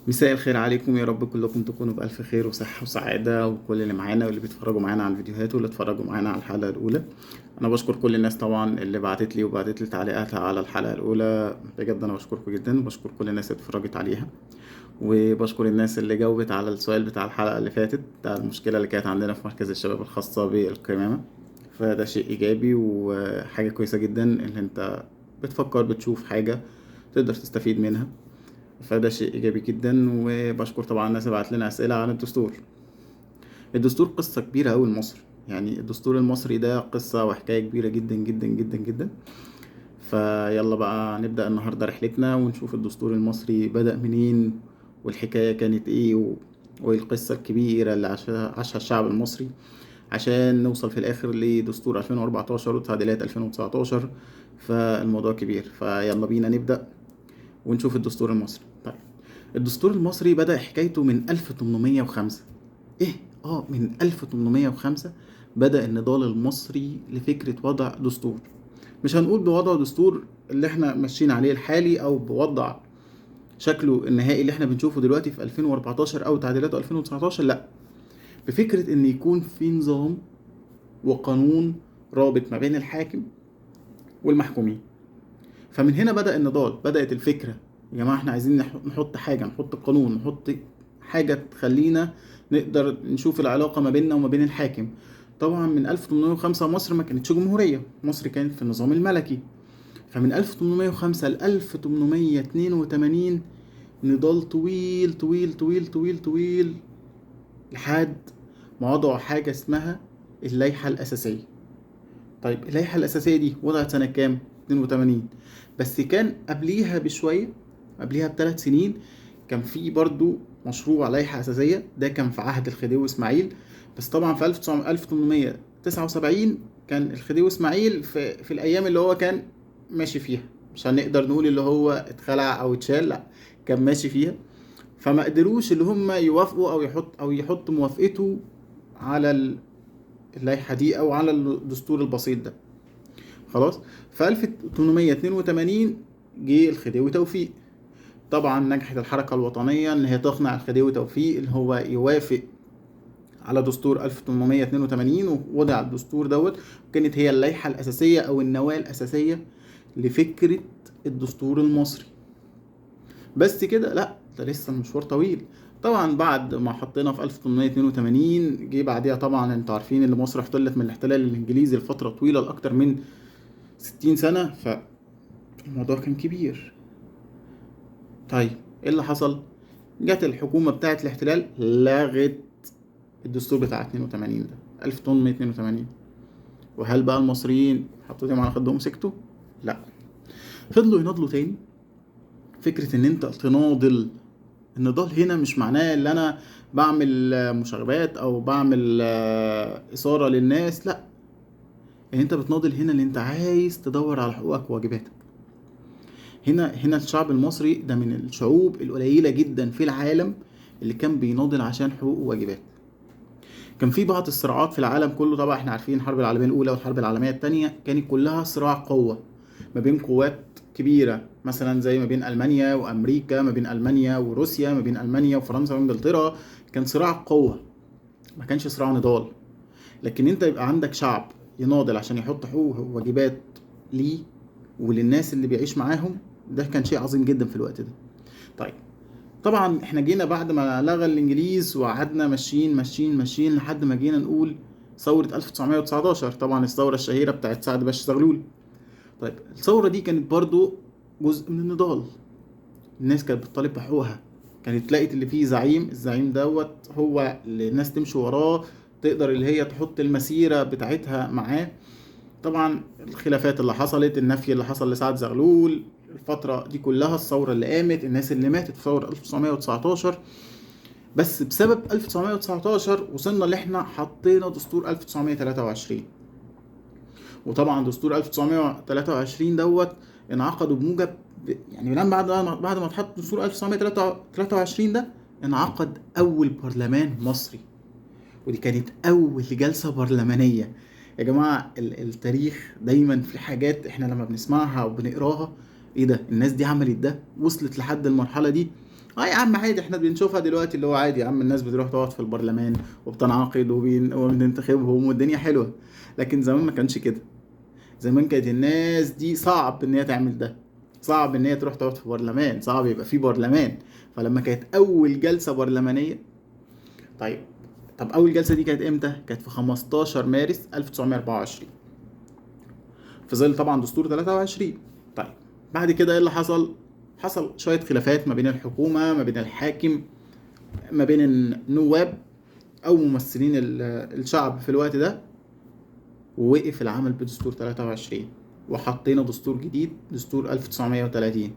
مساء الخير عليكم، يا رب كلكم تكونوا بألف خير وصحة وسعادة، وكل اللي معانا واللي بيتفرجوا معانا على الفيديوهات واللي اتفرجوا معانا على الحلقة الأولى. أنا بشكر كل الناس طبعا اللي بعتت لي وبعتت لي تعليقاتها على الحلقة الأولى، بجد أنا بشكركم جدا، وبشكر كل الناس اللي اتفرجت عليها، وبشكر الناس اللي جاوبت على السؤال بتاع الحلقة اللي فاتت بتاع المشكلة اللي كانت عندنا في مركز الشباب الخاصة بالقمامة. فده شيء إيجابي وحاجة كويسة جدا إن أنت بتفكر بتشوف حاجة تقدر تستفيد منها، فده شيء إيجابي جدا. وبشكر طبعا الناس اللي بعت لنا أسئلة عن الدستور. الدستور قصة كبيرة أوي لمصر، يعني الدستور المصري ده قصة وحكاية كبيرة جدا جدا جدا جدا. فيلا بقى نبدأ النهاردة رحلتنا ونشوف الدستور المصري بدأ منين والحكاية كانت إيه وإيه القصة الكبيرة اللي عاشها الشعب المصري عشان نوصل في الآخر لدستور 2014 وتعديلات 2019. فالموضوع كبير، فيلا بينا نبدأ ونشوف الدستور المصري. طيب الدستور المصري بدأ حكايته من 1805. إيه؟ من 1805 بدأ النضال المصري لفكرة وضع دستور. مش هنقول بوضع دستور اللي احنا ماشيين عليه الحالي أو بوضع شكله النهائي اللي احنا بنشوفه دلوقتي في 2014 أو تعديلاته 2019، لأ، بفكرة إن يكون في نظام وقانون رابط ما بين الحاكم والمحكومين. فمن هنا بدأ النضال، بدأت الفكرة يا جماعة احنا عايزين نحط حاجة، نحط قانون، نحط حاجة تخلينا نقدر نشوف العلاقة ما بيننا وما بين الحاكم. طبعا من 1805 مصر ما كانتش جمهورية، مصر كانت في النظام الملكي. فمن 1805 ل 1882 نضال طويل طويل طويل طويل طويل لحد ما وضعوا حاجة اسمها اللائحة الأساسية. طيب اللائحة الأساسية دي وضعت سنة كام؟ 82. بس كان قبليها بشوية، قبليها ب3 سنين كان في برضو مشروع لائحة أساسية، ده كان في عهد الخديوي إسماعيل. بس طبعا في 1879 كان الخديوي إسماعيل في الأيام اللي هو كان ماشي فيها، مش هنقدر نقول اللي هو اتخلع أو اتشال، لا كان ماشي فيها. فما قدروش اللي هم يوافقوا أو يحط موافقته على اللائحة دي أو على الدستور البسيط ده. خلاص، في 1882 جه الخديوي توفيق. طبعا نجحت الحركة الوطنية ان هي تقنع الخديوي توفيق ان هو يوافق على دستور 1882، ووضع الدستور دوت، وكانت هي اللائحة الأساسية أو النواة الأساسية لفكرة الدستور المصري. بس كده؟ لا، ده لسه المشوار طويل. طبعا بعد ما حطينا في 1882 جه بعديها طبعا انتوا عارفين ان مصر احتلت من الاحتلال الانجليزي لفترة طويلة لأكتر من 60 سنة، فالموضوع كان كبير. طيب ايه اللي حصل؟ جت الحكومة بتاعت الاحتلال لغت الدستور بتاع 82 ده 1882. وهل بقى المصريين حطوا ايديهم على خدهم وسكتوا؟ لا، فضلوا يناضلوا تاني. فكرة ان انت تناضل، النضال هنا مش معناه ان انا بعمل مشاغبات او بعمل اثارة للناس، لا، ان انت بتناضل هنا ان انت عايز تدور على حقوقك وواجباتك. هنا الشعب المصري ده من الشعوب القليلة جدا في العالم اللي كان بيناضل عشان حقوق وواجبات. كان في بعض الصراعات في العالم كله، طبعا احنا عارفين الحرب العالمية الأولى والحرب العالمية الثانية كانت كلها صراع قوة ما بين قوات كبيرة، مثلا زي ما بين ألمانيا وأمريكا، ما بين ألمانيا وروسيا، ما بين ألمانيا وفرنسا وإنجلترا. كان صراع قوة، ما كانش صراع نضال. لكن انت يبقى عندك شعب يناضل عشان يحط حقوق وواجبات ليه وللناس اللي بيعيش معاهم، ده كان شيء عظيم جدا في الوقت ده. طيب طبعا احنا جينا بعد ما لغى الانجليز وقعدنا ماشيين ماشيين ماشيين لحد ما جينا نقول ثورة 1919، طبعا الثورة الشهيرة بتاعت سعد باشا زغلول. طيب الثورة دي كانت برضو جزء من النضال، الناس كانت بتطالب بحقوقها، كانت لقيت اللي فيه زعيم، الزعيم دوت هو اللي الناس تمشي وراه، تقدر اللي هي تحط المسيرة بتاعتها معاه. طبعا الخلافات اللي حصلت، النفي اللي حصل لسعد زغلول، الفترة دي كلها، الثورة اللي قامت، الناس اللي ماتت في ثورة 1919. بس بسبب 1919 وصلنا اللي احنا حطينا دستور 1923. وطبعا دستور 1923 دوت انعقدوا بموجب، يعني من بعد ما اتحط دستور 1923 ده انعقد أول برلمان مصري، ودي كانت أول جلسة برلمانية. يا جماعة التاريخ دايما في حاجات احنا لما بنسمعها وبنقراها ايه ده، الناس دي عملت ده، وصلت لحد المرحلة دي. اه يا عم عادي، احنا بنشوفها دلوقتي اللي هو عادي يا عم، الناس بتروح تقعد في البرلمان وبتنعقد وبننتخبهم والدنيا حلوة. لكن زمان ما كانش كده. زمان كانت الناس دي صعب ان هي تعمل ده، صعب ان هي تروح تقعد في برلمان، صعب يبقى في برلمان. فلما كانت اول جلسة برلمانية، طيب طب اول جلسة دي كانت امتى؟ كانت في 15 مارس 1924، في ظل طبعا دستور 23. طيب بعد كده ايه اللي حصل؟ حصل شوية خلافات ما بين الحكومة، ما بين الحاكم، ما بين النواب او ممثلين الشعب في الوقت ده، ووقف العمل بدستور 23 وحطينا دستور جديد، دستور 1930.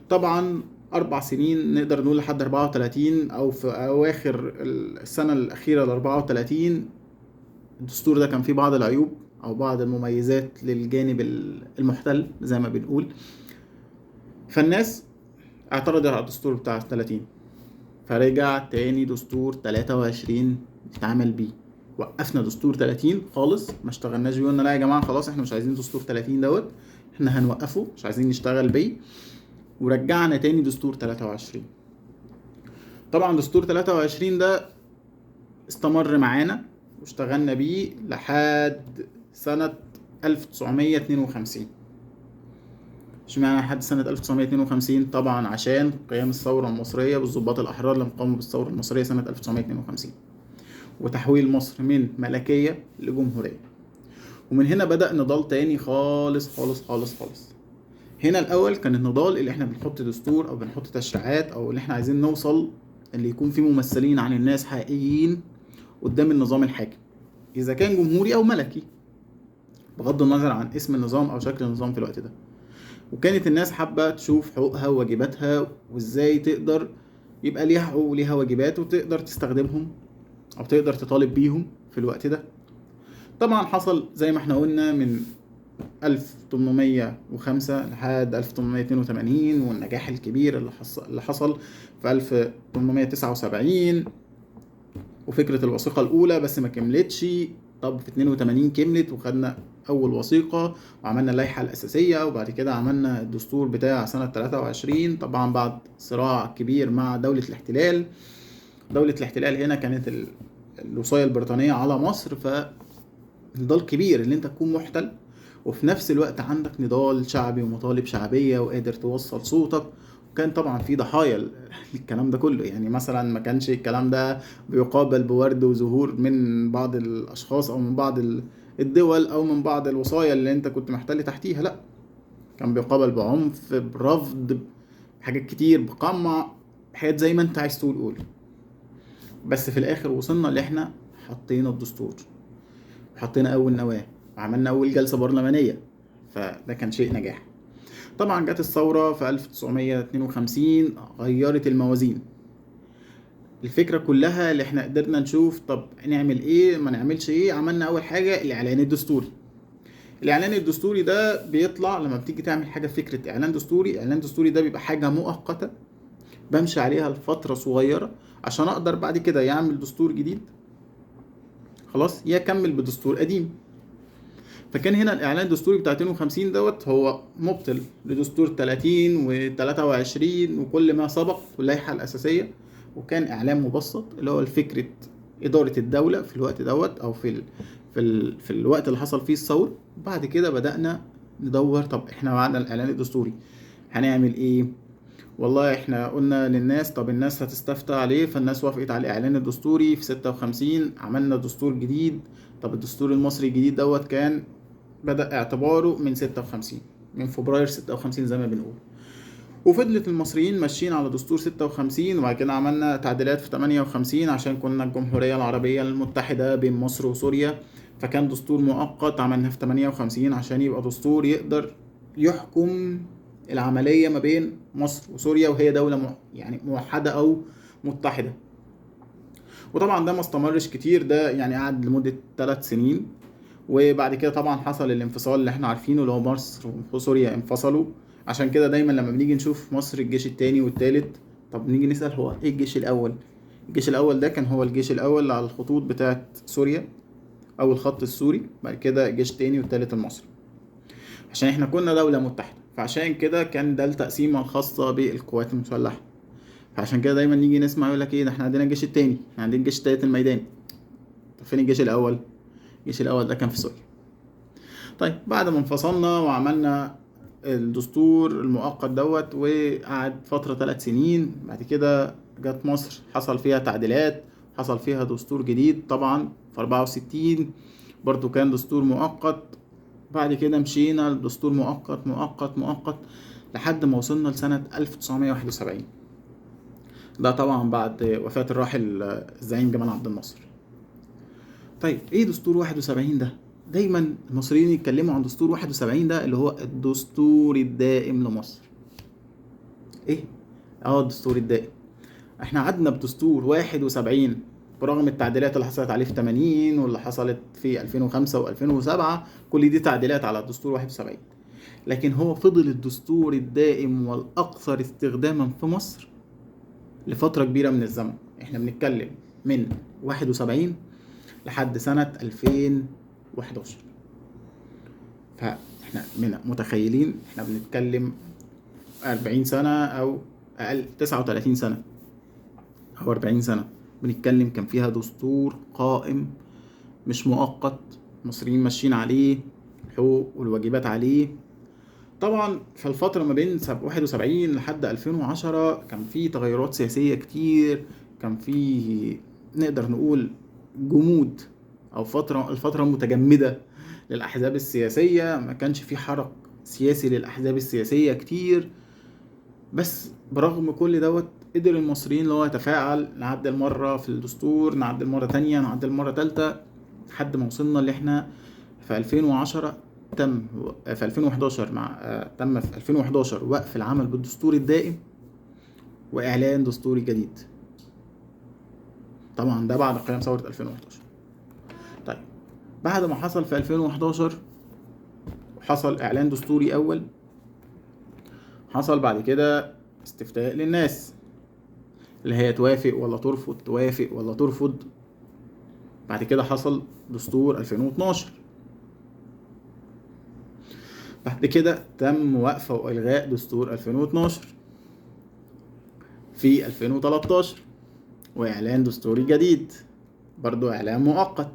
طبعا 4 سنين نقدر نقول لحد 34 او في اواخر السنة الاخيرة ل 34، الدستور ده كان فيه بعض العيوب او بعض المميزات للجانب المحتل زي ما بنقول. فالناس اعترضت على الدستور بتاع 30، فرجع تاني دستور 23 اتعمل بيه. وقفنا دستور 30 خالص، ما اشتغلناش بيه، قلنا لا يا جماعة خلاص احنا مش عايزين دستور 30 دوت، احنا هنوقفه، مش عايزين نشتغل بيه، ورجعنا تاني دستور 23. طبعا دستور 23 ده استمر معانا واشتغلنا بيه لحد سنة 1952. اشمعنى لحد سنة 1952؟ طبعا عشان قيام الثورة المصرية بالضباط الأحرار لما قاموا بالثورة المصرية سنة 1952 وتحويل مصر من ملكية لجمهورية. ومن هنا بدأ نضال تاني خالص خالص خالص خالص. هنا الأول كان النضال اللي احنا بنحط دستور أو بنحط تشريعات، أو اللي احنا عايزين نوصل اللي يكون فيه ممثلين عن الناس حقيقيين قدام النظام الحاكم، إذا كان جمهوري أو ملكي، بغض النظر عن اسم النظام أو شكل النظام في الوقت ده. وكانت الناس حابة تشوف حقوقها وواجباتها، وإزاي تقدر يبقى ليها حقوق وليها واجبات وتقدر تستخدمهم أو تقدر تطالب بيهم في الوقت ده. طبعا حصل زي ما احنا قلنا من 1805 لحد 1882، والنجاح الكبير اللي حصل في 1879، وفكرة الوثيقة الأولى بس ما كملتش. طب في 82 كملت وخدنا أول وثيقة وعملنا اللائحة الأساسية، وبعد كده عملنا الدستور بتاع سنة 23، طبعا بعد صراع كبير مع دولة الاحتلال. دولة الاحتلال هنا كانت الوصاية البريطانية على مصر، فنضال كبير اللي انت تكون محتل وفي نفس الوقت عندك نضال شعبي ومطالب شعبية وقادر توصل صوتك. وكان طبعا في ضحايا الكلام ده كله، يعني مثلا ما كانش الكلام ده بيقابل بورد وزهور من بعض الأشخاص أو من بعض الدول أو من بعض الوصايا اللي انت كنت محتل تحتيها، لا، كان بيقابل بعنف، برفض، بحاجات كتير، بقمع، حاجات زي ما انت عايز تقول قول. بس في الآخر وصلنا اللي احنا حطينا الدستور، حطينا أول نواة، وعملنا أول جلسة برلمانية، فده كان شيء نجاح. طبعا جت الثورة في 1952 غيرت الموازين. الفكرة كلها اللي احنا قدرنا نشوف طب نعمل ايه ما نعملش ايه. عملنا اول حاجة الاعلان الدستوري. الاعلان الدستوري ده بيطلع لما بتيجي تعمل حاجة فكرة اعلان دستوري. اعلان دستوري ده بيبقى حاجة مؤقتة بمشي عليها لفترة صغيرة عشان اقدر بعد كده يعمل دستور جديد، خلاص، يكمل بدستور قديم. فكان هنا الاعلان الدستوري بتاع 52 دوت هو مبطل لدستور 30 و23 وكل ما سبق واللائحة الاساسية، وكان اعلان مبسط اللي هو الفكرة ادارة الدولة في الوقت دوت او في الوقت اللي حصل فيه الثورة. بعد كده بدأنا ندور طب احنا بعد الاعلان الدستوري هنعمل ايه؟ والله احنا قلنا للناس طب الناس هتستفتى عليه، فالناس وافقت على الاعلان الدستوري في 56، عملنا دستور جديد. طب الدستور المصري الجديد دوت كان بدأ اعتباره من 56، من فبراير 56 زي ما بنقول، وفضلت المصريين ماشيين على دستور 56. وبعد كده عملنا تعديلات في 58 عشان كنا الجمهورية العربية المتحدة بين مصر وسوريا، فكان دستور مؤقت عملناه في 58 عشان يبقى دستور يقدر يحكم العملية ما بين مصر وسوريا وهي دولة يعني موحدة أو متحدة. وطبعا ده ما استمرش كتير، ده يعني قعد لمدة 3 سنين، وبعد كده طبعا حصل الانفصال اللي احنا عارفينه اللي هو مصر وسوريا انفصلوا. عشان كده دايما لما بنيجي نشوف مصر الجيش التاني والتالت، طب نيجي نسأل هو ايه الجيش الأول؟ الجيش الأول ده كان هو الجيش الأول على الخطوط بتاعت سوريا أو الخط السوري، بعد كده الجيش التاني والتالت المصري، عشان احنا كنا دولة متحدة. فعشان كده كان ده التقسيمة الخاصة بالقوات المسلحة. فعشان كده دايما نيجي نسمع يقول لك ايه ده، احنا عندنا الجيش التاني، احنا عندنا الجيش التالت الميداني. طب فين الجيش الاول؟ الجيش الاول ده كان في سوريا. طيب بعد ما انفصلنا وعملنا الدستور المؤقت دوت وقعد فترة 3 سنين، بعد كده جت مصر حصل فيها تعديلات، حصل فيها دستور جديد طبعا في 64، برضو كان دستور مؤقت. بعد كده مشينا لدستور مؤقت مؤقت مؤقت لحد ما وصلنا لسنة 1971، ده طبعا بعد وفاة الراحل الزعيم جمال عبد الناصر. طيب ايه دستور 71 ده؟ دايما المصريين يتكلموا عن دستور 71 ده اللي هو الدستور الدائم لمصر. ايه؟ الدستور الدائم. احنا قعدنا بدستور 71 برغم التعديلات اللي حصلت عليه في 80 واللي حصلت في 2005 و2007، كل دي تعديلات على الدستور 71، لكن هو فضل الدستور الدائم والأكثر استخداما في مصر لفترة كبيرة من الزمن. احنا بنتكلم من 71 لحد سنة 2011، فاحنا من متخيلين احنا بنتكلم 40 سنة او اقل، 39 سنة او 40 سنة بنتكلم كان فيها دستور قائم مش مؤقت، المصريين ماشيين عليه، الحقوق والواجبات عليه. طبعا في الفترة ما بين 71 لحد 2010 كان في تغيرات سياسية كتير، كان في نقدر نقول جمود او الفترة متجمدة للأحزاب السياسية، ما كانش في حرك سياسي للأحزاب السياسية كتير. بس برغم كل دوت قدر المصريين اللي هو يتفاعل، نعدل مرة في الدستور، نعدل مرة تانية، نعدل مرة تالتة، لحد ما وصلنا اللي احنا في 2010 تم في 2011 مع تم في 2011 وقف العمل بالدستور الدائم وإعلان دستوري جديد. طبعا ده بعد قيام ثورة 2011. طيب بعد ما حصل في 2011 حصل إعلان دستوري أول، حصل بعد كده استفتاء للناس اللي هي توافق ولا ترفض، توافق ولا ترفض. بعد كده حصل دستور 2012، بعد كده تم وقف وإلغاء دستور 2012 في 2013 وإعلان دستوري جديد برضو إعلان مؤقت.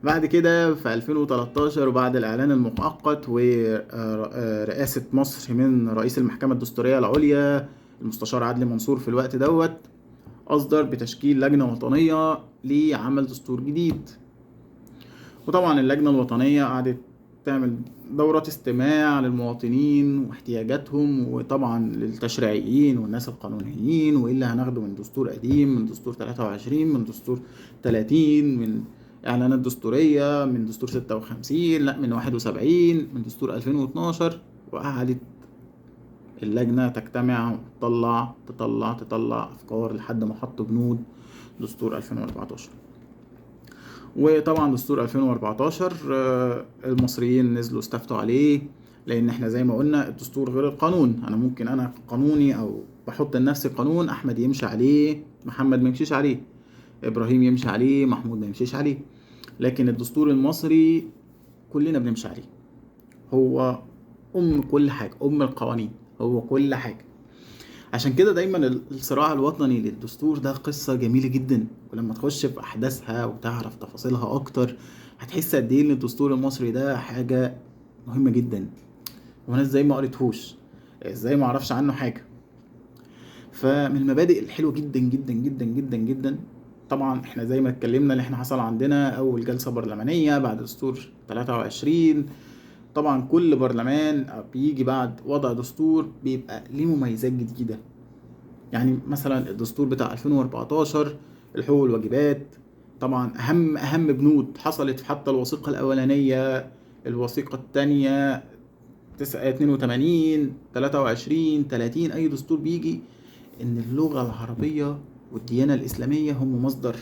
بعد كده في 2013 وبعد الإعلان المؤقت ورئاسة مصر من رئيس المحكمة الدستورية العليا المستشار عدلي منصور في الوقت دوت، أصدر بتشكيل لجنة وطنية لعمل دستور جديد. وطبعا اللجنة الوطنية قعدت تعمل دورات استماع للمواطنين واحتياجاتهم، وطبعا للتشريعيين والناس القانونيين، وايه اللي هناخده من دستور قديم، من دستور 23، من دستور 30، من اعلانات دستورية، من دستور 56، لا من 71، من دستور 2012. وقعدت اللجنة تجتمع وتطلع تطلع تطلع افكار لحد ما حطوا بنود دستور 2014. وطبعا دستور 2014 المصريين نزلوا استفتوا عليه، لان احنا زي ما قلنا الدستور غير القانون. انا ممكن انا قانوني او بحط لنفسي قانون، احمد يمشي عليه، محمد ما يمشيش عليه، ابراهيم يمشي عليه، محمود ما يمشيش عليه، لكن الدستور المصري كلنا بنمشي عليه. هو ام كل حاجة، ام القوانين، هو كل حاجة. عشان كده دايما الصراع الوطني للدستور ده قصة جميلة جدا، ولما تخش في أحداثها وتعرف تفاصيلها أكتر هتحس قد إيه إن الدستور المصري ده حاجة مهمة جدا، وانا ازاي ما قريتهوش، ازاي ما اعرفش عنه حاجة. فمن المبادئ الحلوة جدا جدا جدا جدا جدا، طبعا احنا زي ما اتكلمنا اللي احنا حصل عندنا أول جلسة برلمانية بعد دستور 23. طبعا كل برلمان بيجي بعد وضع دستور بيبقى ليه مميزات جديدة، يعني مثلا الدستور بتاع 2014 الحقوق والواجبات، طبعا اهم بنود حصلت في حتى الوثيقة الاولانية، الوثيقة الثانية 82 23 30، اي دستور بيجي ان اللغة العربية والديانة الاسلامية هم مصدر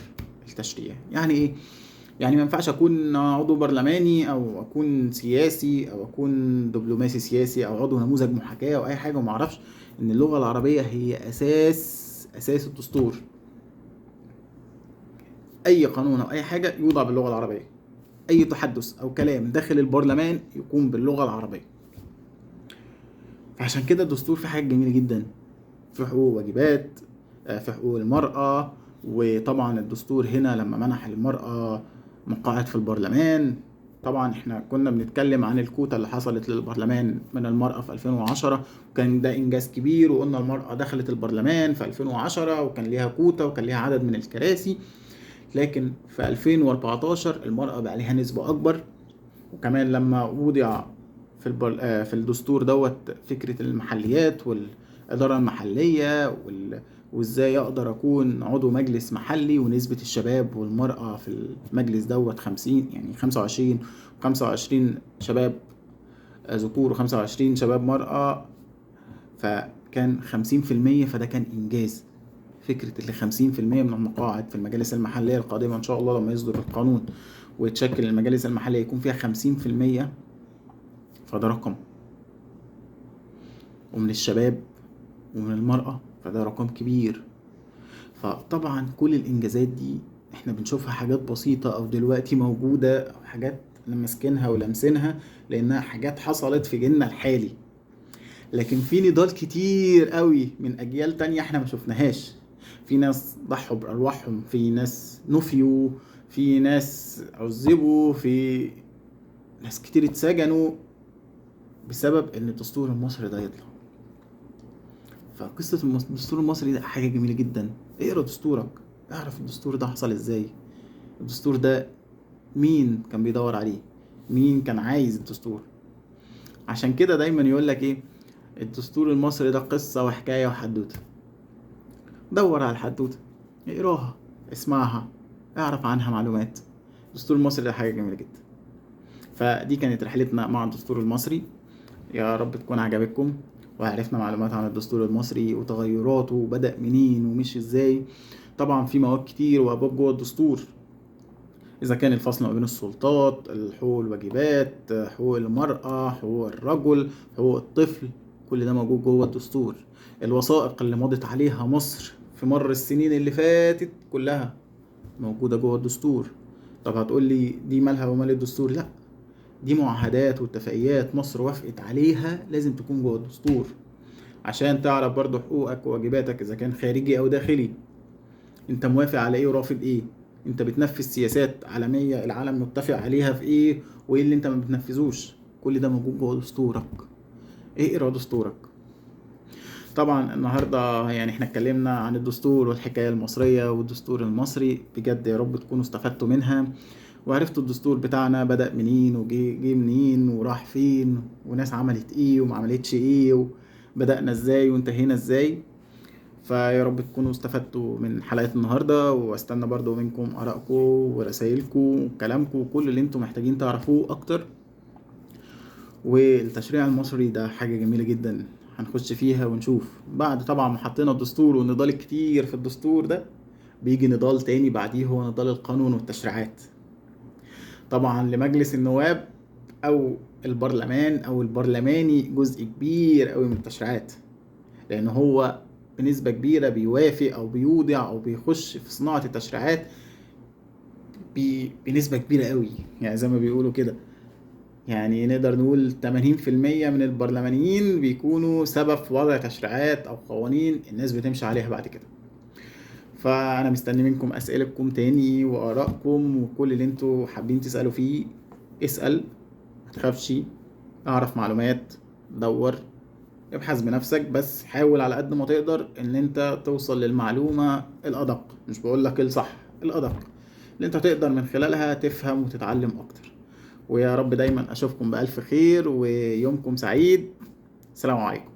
التشريع. يعني ايه؟ يعني ما ينفعش اكون عضو برلماني او اكون سياسي او اكون دبلوماسي سياسي او عضو نموذج محاكاة او اي حاجة وما اعرفش ان اللغة العربية هي اساس الدستور. اي قانون او اي حاجة يوضع باللغة العربية، اي تحدث او كلام داخل البرلمان يكون باللغة العربية. فعشان كده الدستور فيه حاجات جميلة جدا، في حقوق وواجبات، في حقوق المرأة. وطبعا الدستور هنا لما منح المرأة مقاعد في البرلمان، طبعا احنا كنا بنتكلم عن الكوتا اللي حصلت للبرلمان من المرأة في 2010، وكان ده انجاز كبير، وقلنا المرأة دخلت البرلمان في 2010 وكان ليها كوتا وكان ليها عدد من الكراسي. لكن في 2014 المرأة بقى ليها نسبة اكبر، وكمان لما وضع في الدستور دوت فكرة المحليات والإدارة المحلية وازاي اقدر اكون عضو مجلس محلي، ونسبة الشباب والمرأة في المجلس دوت 50، يعني 25 25 شباب ذكور و25 شباب مرأة، فكان 50%. فده كان انجاز. فكرة اللي 50% من المقاعد في المجالس المحلية القادمة ان شاء الله لما يصدر القانون ويتشكل المجالس المحلية يكون فيها 50%، فده رقم، ومن الشباب ومن المرأة، فده رقم كبير. فطبعا كل الإنجازات دي احنا بنشوفها حاجات بسيطة أو دلوقتي موجودة أو حاجات لمسكنها ولمسنها لأنها حاجات حصلت في جيلنا الحالي، لكن في نضال كتير قوي من أجيال تانية احنا ما شفناهاش. في ناس ضحوا بأرواحهم، في ناس نفيوا، في ناس عذبوا، في ناس كتير اتسجنوا بسبب ان الدستور المصري ده يطلع. فقصة الدستور المصري ده حاجة جميلة جدا. اقرأ دستورك، اعرف الدستور ده حصل ازاي، الدستور ده مين كان بيدور عليه، مين كان عايز الدستور. عشان كده دايما يقولك ايه، الدستور المصري ده قصة وحكاية وحدوتة. دور على الحدوتة، اقراها، اسمعها، اعرف عنها معلومات. الدستور المصري ده حاجة جميلة جدا. فدي كانت رحلتنا مع الدستور المصري، يا رب تكون عجبتكم وعرفنا معلومات عن الدستور المصري وتغيراته وبدأ منين ومشي ازاي. طبعا في مواد كتير وابواب جوه الدستور، اذا كان الفصل ما بين السلطات، الحقوق والواجبات، حقوق المرأة، حقوق الرجل، حقوق الطفل، كل ده موجود جوه الدستور. الوثائق اللي مضت عليها مصر في مر السنين اللي فاتت كلها موجودة جوه الدستور. طب هتقولي دي مالها ومال الدستور؟ لا، دي معاهدات واتفاقيات مصر وافقت عليها، لازم تكون جوه الدستور عشان تعرف برضو حقوقك وواجباتك اذا كان خارجي او داخلي، انت موافق على ايه ورافض ايه، انت بتنفذ سياسات عالمية العالم متفق عليها في ايه، وايه اللي انت ما بتنفذوش. كل ده موجود جوه دستورك. اقرا دستورك. طبعا النهارده يعني احنا اتكلمنا عن الدستور والحكاية المصرية والدستور المصري، بجد يا رب تكونوا استفدتوا منها وعرفتوا الدستور بتاعنا بدأ منين وجي منين وراح فين، وناس عملت ايه وما عملتش ايه، وبدأنا ازاي وانتهينا ازاي. فيا رب تكونوا استفدتوا من حلقة النهاردة، واستنى برضو منكم آرائكم ورسائلكم وكلامكم وكل اللي انتم محتاجين تعرفوه اكتر. والتشريع المصري ده حاجة جميلة جدا هنخش فيها ونشوف بعد طبعا ما حطينا الدستور والنضال الكتير في الدستور ده، بيجي نضال تاني بعديه هو نضال القانون والتشريعات. طبعا لمجلس النواب او البرلمان او البرلماني جزء كبير قوي من التشريعات، لان هو بنسبة كبيرة بيوافق او بيوضع او بيخش في صناعة التشريعات بنسبة كبيرة قوي، يعني زي ما بيقولوا كده، يعني نقدر نقول 80% من البرلمانيين بيكونوا سبب في وضع تشريعات او قوانين الناس بتمشي عليها بعد كده. فانا مستني منكم اسئلتكم تاني وارائكم وكل اللي انتوا حابين تسالوا فيه. اسال، ما تخافش، اعرف معلومات، دور، ابحث بنفسك، بس حاول على قد ما تقدر ان انت توصل للمعلومة الادق، مش بقول لك الصح، الادق اللي انت تقدر من خلالها تفهم وتتعلم اكتر. ويا رب دايما اشوفكم بالف خير ويومكم سعيد. السلام عليكم.